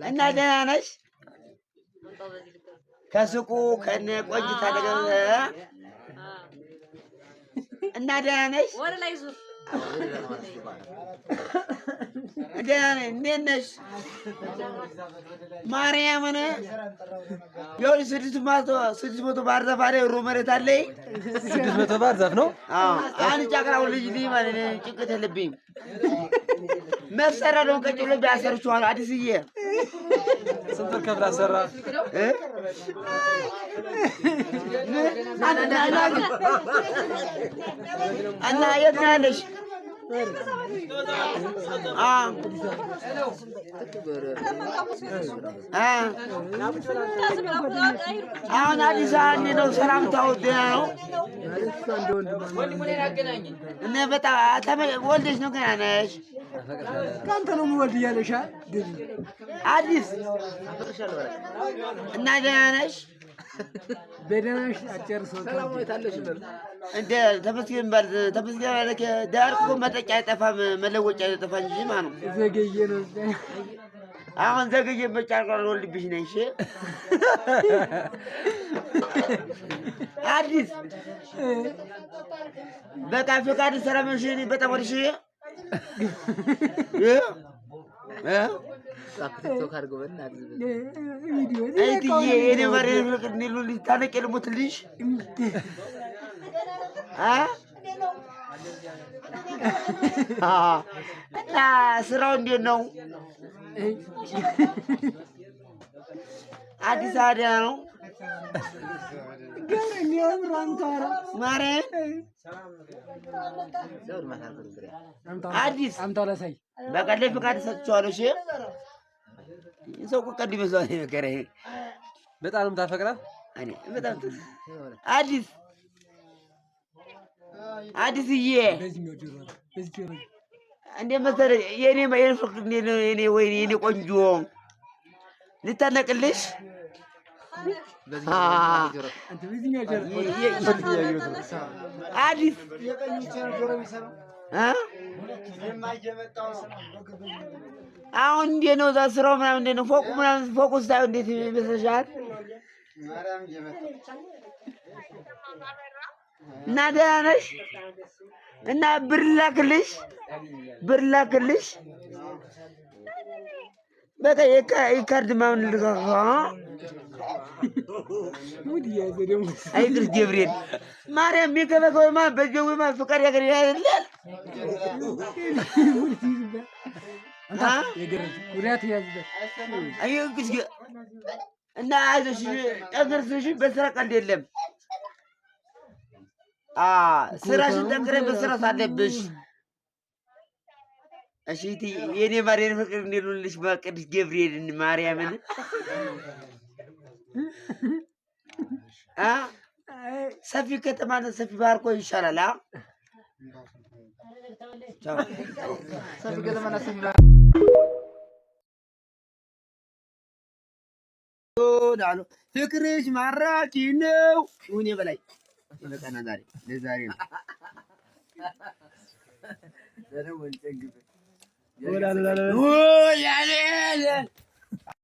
እና ደህና ነሽ? ከሱቁ ከነ ቆንጅታ ነገር እና ደህና ነሽ? ደህና ነኝ። እንዴት ነሽ? ማርያምን ይኸውልሽ 600 ባህር ዛፍ አለ። ሩብ መሬት አለኝ። 600 ባህር ዛፍ ነው። አዎ አንድ ጫቅላው ልጅ ልጅ ማለት ነው። ጭንቀት የለብኝም። መሰራ ነው ቀጭ ብሎ ቢያሰርችዋል። አዲስዬ ስንት ብር ከፍለህ አሰራ? እ? እና የት ነው ያለሽ? አ አ አሁን አዲስ አበባ እንዴት ነው? ሰላምታው ደህና ነው? እኔ በጣም ወልደሽ ነው ገና ነሽ? ከአንተ ነው የምወልድ እያለሽ አዲስ እና ደህና ነሽ? በደህናሽ አጨርሰው። እንደ ተመስገን ባል ተመስገን ባለ ዳር እኮ መጠጫ አይጠፋም መለወጫ አይጠፋ እንጂ ማለት ነው። ዘገየ ነው። አሁን ዘገየ መጫርቋ ልወልድብሽ ነኝ። እሺ አዲስ በቃ ፈቃድ ሰላም ነሽ? እኔ በጣም ወድሽ እ እ እህትዬ የኔ ማር የኔ ፍቅር እንዴት ነው? ታነቄ ልሞትልሽ አ አ እና ስራው እንዴት ነው? አዲስ አበባ ደህና ነው? ገና የሚያምር አምታራ ማርያም አዲስ አምታው ላሳይ። በቃ ለፍቃድ ሰጥቼዋለሁ። እሺ ሰው እኮ ቀልድ ይመስለዋል። ይሄ መከራ ይሄ በጣም ነው የምታፈቅራት? እኔ በጣም አዲስ አዲስዬ በዚህኛው ጆሮ ነው፣ በዚህ ጆሮ ነው። እንዴት መሰለህ የኔ የኔ ፍቅር እንዴት ነው? የኔ ወይኔ የኔ ቆንጆ ልታነቅልሽ አንተ በዚህኛው ጆሮ አዲስ እ አሁን እንዴት ነው እዛ ስራው ምናምን እንዴት ነው? ፎቁ ምናምን ፎቁ ስታየው እንዴት ይመስልሻል? እና ደህና ነሽ? እና ብር ላክልሽ ብር ላክልሽ በቃ የካርድ ምናምን ልካካ ሙድ እየያዘ ደግሞ አይ ቅዱስ ገብርኤል ማርያም የሚከበከው ማ በጀው ማ ፍቃድ ያገር ያደላል ሙድ ትይዝበት። አንተ የገረዝ ጉዳት ያዝበት። አይ ቅዱስ እና አይዞሽ ጠንክረሽ በስራ ቀልድ የለም። አ ስራሽን ጠንክረሽ መስራት አለብሽ። እሺ እህትዬ የኔ ማር የኔ ፍቅር እንዴት ነው በቅዱስ ገብርኤልን ማርያምን አ ሰፊ ከተማ ነው ሰፊ ባህር እኮ ይሻላል። አ ቻው። ፍቅርሽ ማራኪ ነው። ይሁን በላይ ይበቃና ዛሬ ለዛሬ ነው።